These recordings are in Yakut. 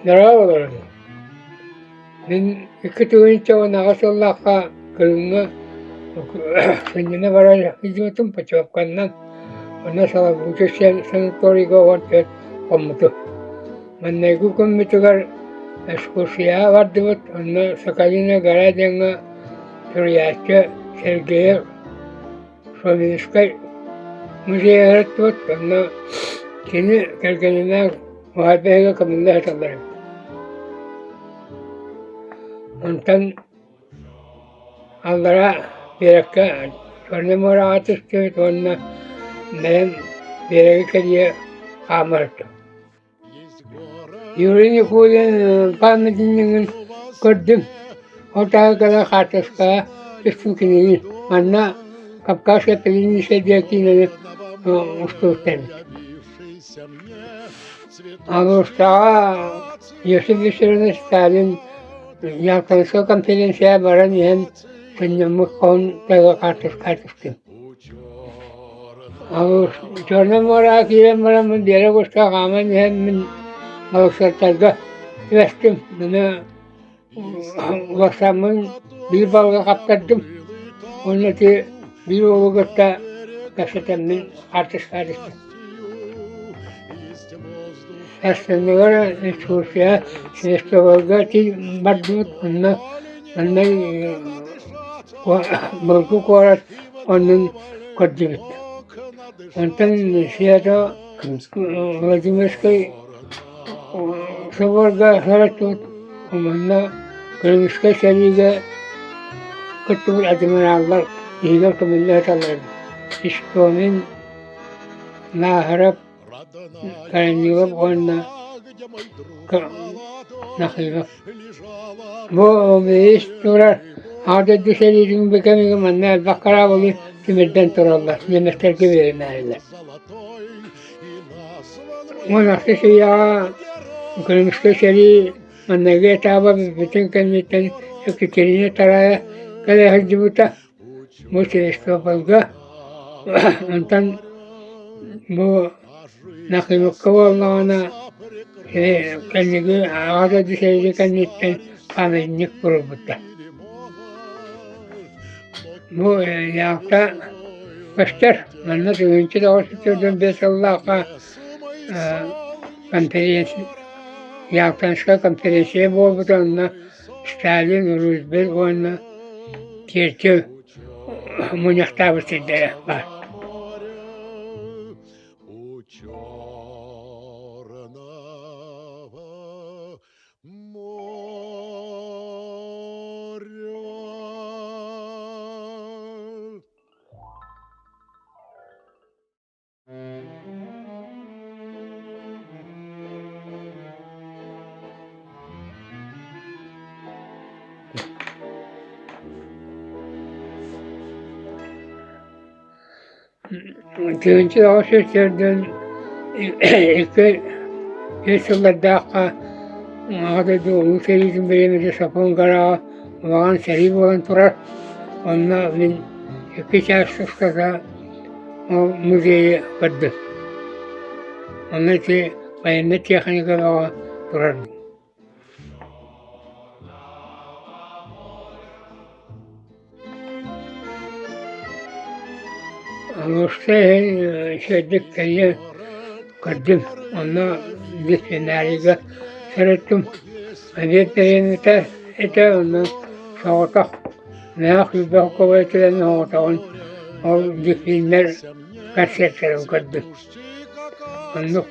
Дорообо олоробун. Мин 2018 сыллаахха Кырыымҥа сынньана бара сылдьыбытым путевканнан онно Солобууча санаторийга 14 хоммутум. Маҥнайгы күммүтүгэр экскурсияҕа бардыбыт, онно Соколиная гора диэҥҥэ суруйааччы Сергеев Шовинскай музейга сырыттыбыт, онно кини кэргэнинээн уһаайба иһигэр көмүллэ сыталлар эбит. Онтон аллара биэрэккэ Чернай муораҕа түстүбүт уонна бэйэм биэрэги кэрийэ хааммарыттым. Юрий Никулин памятнигын көрдүм. Ол таһыгар хаартыскаҕа түспүт кинини. Манна Кавказская пленница диэн киинэни устубуттар эбит. Алустаҕа Иосиф Виссарионович Сталин Ялтинскай конференция баран иһэн сынньаммыт хоһун хаартыскаҕа түстүм. Чернай муораҕа киирэн бараммын Биэрэ куска хааман иһэммин балыксыттарга түбэстим. Аны уларсаммын биир балыгы хаптардым уонна ити биир уолу кытта кэпсэтэммин хаартыскаҕа түстүм. Сарсыныгар экскурсия Севастополга бардыбыт онно манна Былыргы куорат оннун көрдүбүт. Онтон Свято Владимирскай соборга сырыттыбыт. Манна Крымскай сэриигэ кыттыбыт адмираллар иһигэр көмүллэ сыталлар эбит. Истомин, Нааһарап Корнилов уонна Нахимов. Бу биһис турар Аҕа дойду сэриитин бу кэмигэр манна элбэх кораблы тимирдэн тураллар, немецтэргэ биэримээрилэр. Уон ахсыс үйэҕэ Крымскай сэрии маҥнайгы этааба бүппүтүн кэнниттэн Екатерина Вторая кэлэ сылдьыбыта. Бу Севастополга, онтон бу Нахимовка буоллаҕына кэнники Аҕа дойду сэриитин кэнниттэн памятник туруорбуттар. Бу Ялта көстөр, манна 1995 сыллаахха конференция Ялтинскай конференция буолбута онно Сталин, Рузвельт уонна Черчилль мунньахтаабыт сирдэрэ баар. Тыһыынча сүүс икки үс сыллардаахха Аҕа дойду Улуу сэриитин бириэмэтэ Сопун Гараҕа улахан сэрии буолан турар. Онно мин икки чаас устата Ол музейы көрдүм. Онно ити военнай техника бөҕө турар. Алуста иһин үчүгэйдик кэлиэн көрдүм. Онно дисциплинарийга сырыттым. Обед бириэмэтэ этэ, онно соҕотох Мөөх элбэх кубайытынан оҥотоҕун ол дьүһүннэр концертарын көрдүм. Оннук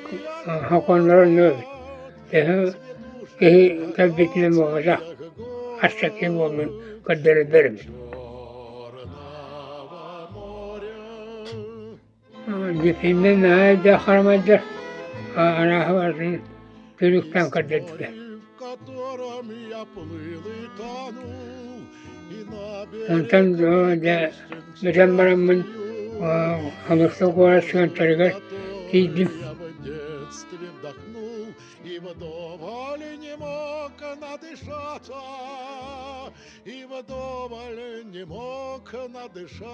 сокуоннар оннук эбит. Төһө киһи кэлбитинэн буолбатах, хас да киһи буоллун көрдөрөллөр эбит. Дьүһүннэр наһаа элбэх харамайдар арааһы барытын күлүктээн көрдөрдүлэр. Онтон дьэ бүтэн бараммын Алуста куорат сыантарыгар тиийдим.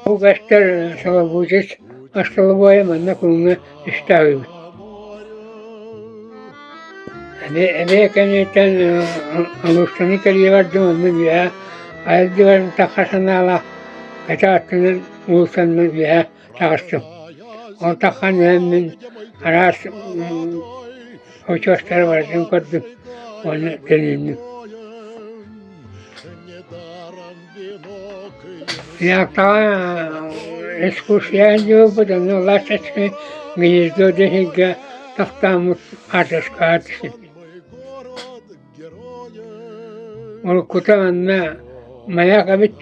Бу көстөр Солобуучус остолобуойа манна күҥҥэ үстэ аһыыбыт. Эбээ кэнниттэн Алуштаны кэрийэ бардым, онно үөһэ айылдьыбар тахха санаалаах кэтэх аттынан уулуссанан үөһэ таҕыстым. Ол таххан иһэн мин араас очуостары барытын көрдүм уонна төнүннүм. Яктаҕа экскурсия диэбиппит, онно Ласточкино гнездо диэн сиргэ тохтооммут хаартыскаҕа түспүппүт. Уруккута манна маяк эбит,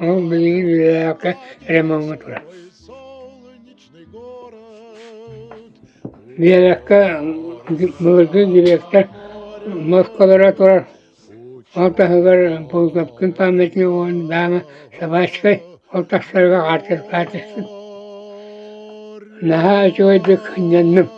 ол билигин үлэлээбэккэ ремоҥҥа турар. Биэрэккэ былыргы гректэр морколоро турар Ол таһыгар Пулковкин памятник уонна дама собачкой ол тахсарыгар хаартыскаҕа түстүм. Наһаа үчүгэйдик сынньанным.